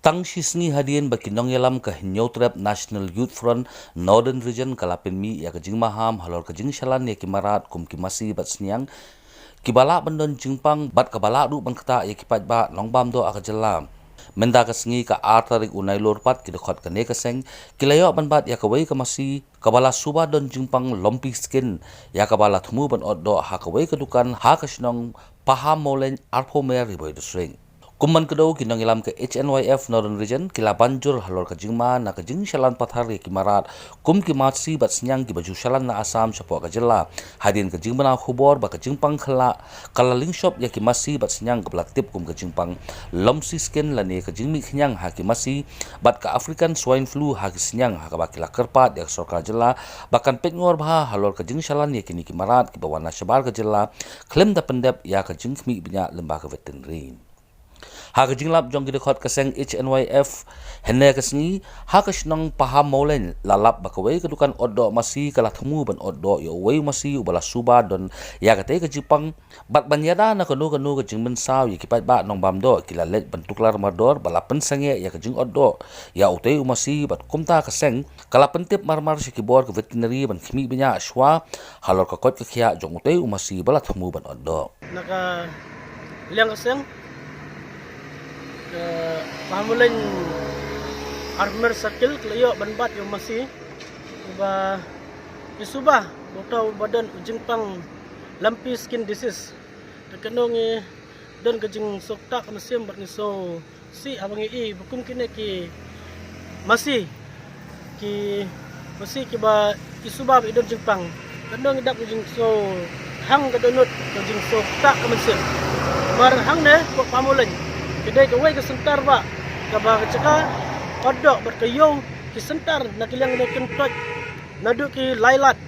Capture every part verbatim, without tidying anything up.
Tang shi sngi hadien ba ki nongïalam ka Hynñiewtrep National Youth Front Northern Region ka la pynmih ïa ka jingmaham halor ka jingshalan ïa ki mrad kum ki masi bad sniang kiba lah ban don jingpang bad kaba lah ruh ban ktah ïa ki paidbah nongbam doh ha ka jylla. Mynta ka sngi ka ar tarik u Nailur pat ki dkhot kane ka seng ki la ïoh ban bat ïa kawei ka masi kaba la suba don jingpang lumpy skin, ïa kaba la thmu ban ot doh ha kawei ka dukan ha ka shnong Pahammawlein, arphew mer Ri Bhoi District. Kum ban kdew, ki nongïalam ka H N Y F Northern Region ki la ban jur halor ka jingma na ka jingshalan pathar ïa ki mrad kum ki masi bad sniang kiba ju shalan na Assam shapoh ka jylla, hadien ka jingbna khubor ba ka jingpang khyllah ka la lyngshop ïa ki masi bad sniang kaba la tip kum ka jingpang lumpy skin lane ka jingmih khñiang ha ki masi bad ka African Swine Flu ha ki sniang, ha kaba ki la kyrpad ïa ka sorkar jylla ba kan peit ngor bha halor ka jingshalan ïa kine ki mrad kiba wan na shabar ka jylla, khlem da pyndep ïa ka jingkhmih bniah lyngba ka veterinary. Ha ka jinglap jong ki dkhot ka seng H N Y F, hynne ka sngi ha ka shnong Pahammawlein la lap ba kawei ka dukan ot doh masi ka la thmu ban ot doh ïa uwei u masi uba la suba don ïa katei ka jingpang, bad ban ïada na kano kano ka jingmynsaw ïa ki paidbah nongbam doh ki la leit ban tuklar mardor ba la pynsangeh ïa ka jingot doh ïa utei u masi, bad kumta ka seng ka la pyntip marmar sha ki bor ka veterinary ban khmih bniah shuwa halor ka koit ka khiah jong utei u masi ba la thmu ban ot doh. Na ka liang ka seng ka Pahammawlein Armer Circle ka la ïoh ban bat ïa u masi uba i suba, uta uba don u jingpang lumpy skin disease. Te katno ngi don ka jingsngewthuh ka mynsiem bad ngi sngewsih haba ngi i ba kum kine ki masi, ki masi kiba i suba ba i don jingpang. Katno ngi dap ka jingsngewhang ka dohnud, ka jingsngewthuh ka mynsiem. Mar hangne ko Pahammawlein ka dei kawei ka center ba kaba ka jaka ot doh bad ka ïew ki center na ki liang ne kyntoit, naduh ki Lailat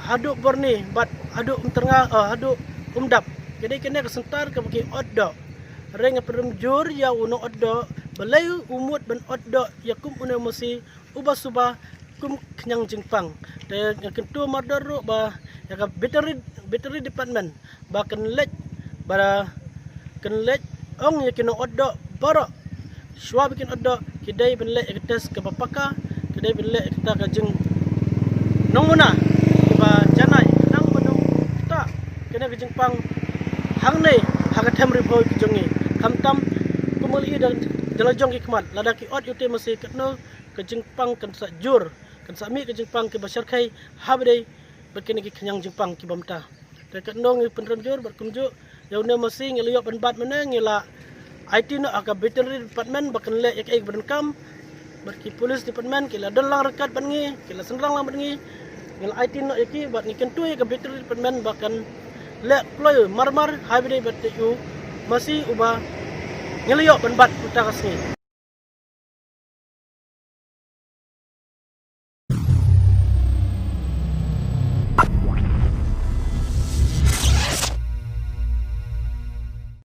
haduh Borni bad haduh Umtyrnga, eh, haduh Umdap. Ka dei kane ka center kaba ki ot doh. Hynrei nga pynrem jur ïa u nong ot doh, balei u mut ban ot doh ïa kum une u masi uba suba kum khñiang jingpang. Te nga kyntu mardor ruh ba ïa ka veterinary, veterinary department ba kan leit, ba kan leit ong ïa ki nong ot doh baroh, shuwa ba kin ot doh ki dei ban leh ïa ka test kaba paka, ki dei ban leh ïa kata ka jingnongmuna kaba janai, khnang ban ktah kane ka jingpang hangne ha ka them Ri Bhoi ka jong ngi. Khamtam kum ngi la i da, da la jong ki khmat, lada ki ot ïa utei u masi katno ka jingpang kan sa jur, kan sa mih ka jingpang kiba shyrkhei ha ba dei bad kine ki khñiang jingpang kiba mynta. Te katno ngi pynrem jur bad kumjuh ïa une u masi ngi la ïoh ban bat mynne, ngi la aiti noh ha ka veterinary department ba kan leh ïa kaei kaba donkam, bad ki police department ki la don lang ryngkat bad ngi, ki la shynrang lang bad ngi. Ngi la aiti noh ïa ki bad ngi kyntu ïa ka veterinary department ba kan leh kloi marmar ha ba dei bad u masi uba ngi la ïoh ban bat mynta ka sngi.